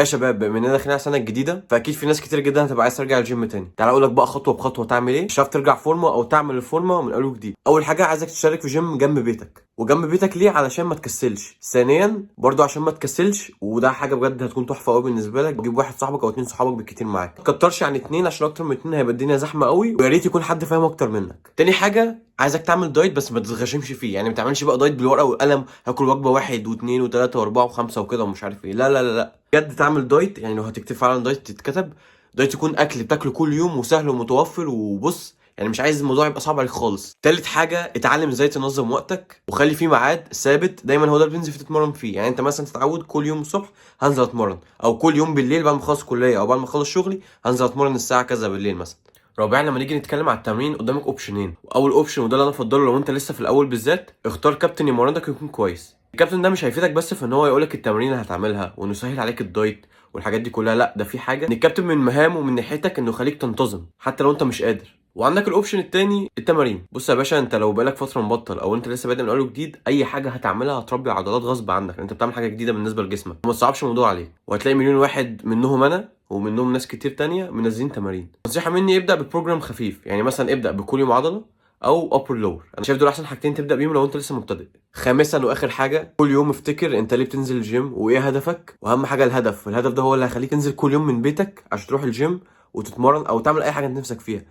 يا شباب، بما اننا داخلين على السنة الجديده، فاكيد في ناس كتير جدا هتبقى عايز ترجع الجيم تاني. تعال اقول لك بقى خطوة بخطوة تعمل ايه عشان ترجع فورمه او تعمل الفورمة من اول وجديد. اول حاجه، عايزك تشترك في جيم جنب بيتك. وجنب بيتك ليه؟ علشان ما تكسلش. ثانيا برضو عشان ما تكسلش، وده حاجة بجد هتكون تحفة قوي بالنسبة لك، جيب واحد صاحبك او اتنين صحابك بالكتير معاك، ما تكترش عن اتنين، عشان اكتر من اتنين هيبقى الدنيا زحمة قوي، ويا ريت يكون حد فاهم اكتر منك. تاني حاجه، عايزك تعمل diet بس ما تتغشمش فيه، يعني ما تعملش بقى diet بالورقة والقلم، هاكل وجبة واحد واثنين وثلاثة واربعة وخمسة وكده ومش عارف ايه. لا لا لا لا، بجد تعمل diet، يعني لو هتكتب فعلا diet تتكتب diet، يكون اكل بتاكله كل يوم وسهل ومتوفر. وبص، يعني مش عايز الموضوع يبقى صعب عليك خالص. تالت حاجه، اتعلم ازاي تنظم وقتك، وخلي فيه ميعاد ثابت دايما هو ده اللي بتنزل فيه تتمرن فيه. يعني انت مثلا تتعود كل يوم الصبح هنزل اتمرن، او كل يوم بالليل بعد ما اخلص كليه او بعد ما اخلص شغلي هنزل اتمرن الساعة كذا بالليل مثلا. رابعا، لما نيجي نتكلم على التمرين قدامك option ين. اول option، وده اللي انا افضله لو انت لسه في الاول بالذات، اختار كابتن يمرنك يكون كويس. الكابتن ده مش هيفيدك بس في ان هو يقولك التمرين اللي هتعملها وانه يسهل عليك ال diet والحاجات دي كلها، لا، ده في حاجة ان الكابتن من مهامه ومن ناحيتك انه يخليك تنتظم حتى لو انت مش قادر. وعندك ال option التاني، التمارين. بص يا باشا، انت لو بقالك فترة مبطل او انت لسه بادئ من اول وجديد، اي حاجة هتعملها هتربي عضلات غصب عنك، انت بتعمل حاجة جديدة بالنسبة لجسمك. ما تصعبش الموضوع عليك، وهتلاقي مليون واحد منهم انا ومنهم ناس كتير تانية منزلين تمارين. نصيحة مني، ابدا ب program خفيف، يعني مثلا ابدا بكل يوم عضلة او upper lower. انا شايف دول احسن حاجتين تبدا بيهم لو انت لسه مبتدئ. خامسا واخر حاجه، كل يوم افتكر انت ليه بتنزل الجيم وايه هدفك. واهم حاجة الهدف، الهدف ده هو اللي هيخليك تنزل كل يوم من بيتك عشان تروح الجيم وتتمرن او تعمل اي حاجة انت نفسك فيها.